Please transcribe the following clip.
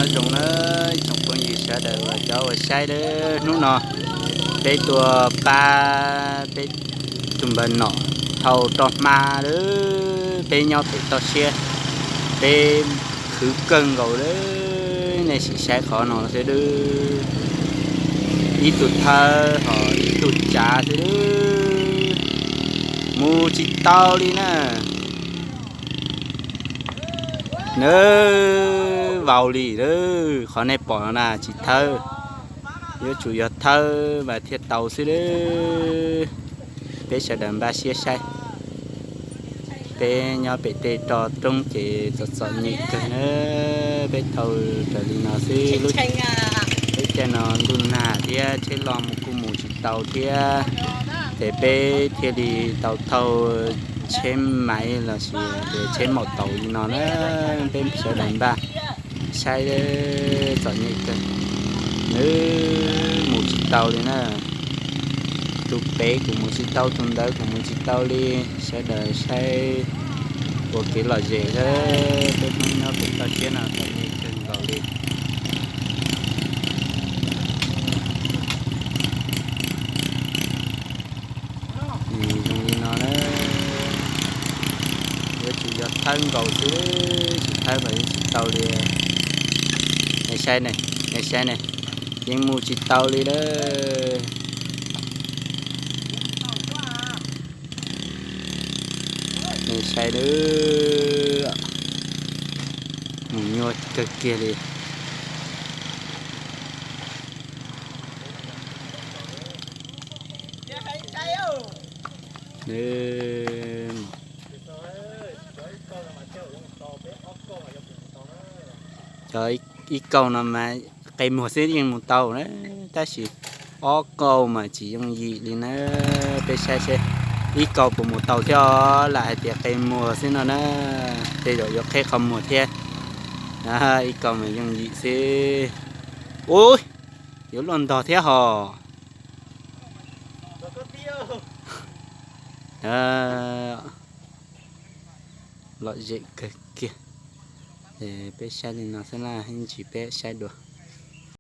Nyob zoo na, tsoom phooj ywg sawv daws uas cov uas saib lawm, hnub no peb tuaj pab peb tus npawg nom thau roj hma lawm, peb nyob pem toj siab, peb khwv kawg nkaus lawm, nej sim saib qhov no xwb lawm. Ib tug thawb ho ib tug tsav xwb lawm, mus tsis tau li na. Nawb, vau li lawm, qhov nej pom no na tsis thawb, yuav tsum yog thawb mas thiaj tau xwb lawm. Peb sawv daws npaj siab saib. Peb nyob pem tej roj roob ces txom txom nyem kawg na, peb thau raws li no xwb. Lub, lub caij no ntuj nag thiab tsheb loj mus kuj mus tsis tau thiab, ces peb thiaj li tau thau tsheb maiv los sis tias tsheb maum taus li no na. Peb sawv daws npaj saib, txom nyem kawg, nawb, mus tsis tau li na. Tus pem kuj mus tsis tau, tus ntawd kuj mus tsis tau li. Sawv daws saib ua kev lom zem thiab, peb Hmoob nyob pem toj siab no txom nyem kawg nkaus li. Nws zoo li no na, yuav tsum yog thawb nkaus xwb, tsis thawb mas yuav tsis tau li. Nej saib ne, nej saib ne, yeej mus tsis tau li lawm. Nej saib lawm, mus nyuaj kawg kiag li. Cov ib kaug no mas qe muag xwb yeej mus tau na, tab sis ob kaug mas tsis yooj yim li na. Peb saib seb ib kaug puas mus tau thiab, lam hais tias qe muag xwb no na, tej zaum yuav qheb qhov muag thiab. Ib kaug mas yooj yim xwb. Ub, yuav luaj ntog thiab hos. Lom zem kawg kiag. Peb saib li no xwb na, ib ntsis peb saib dua.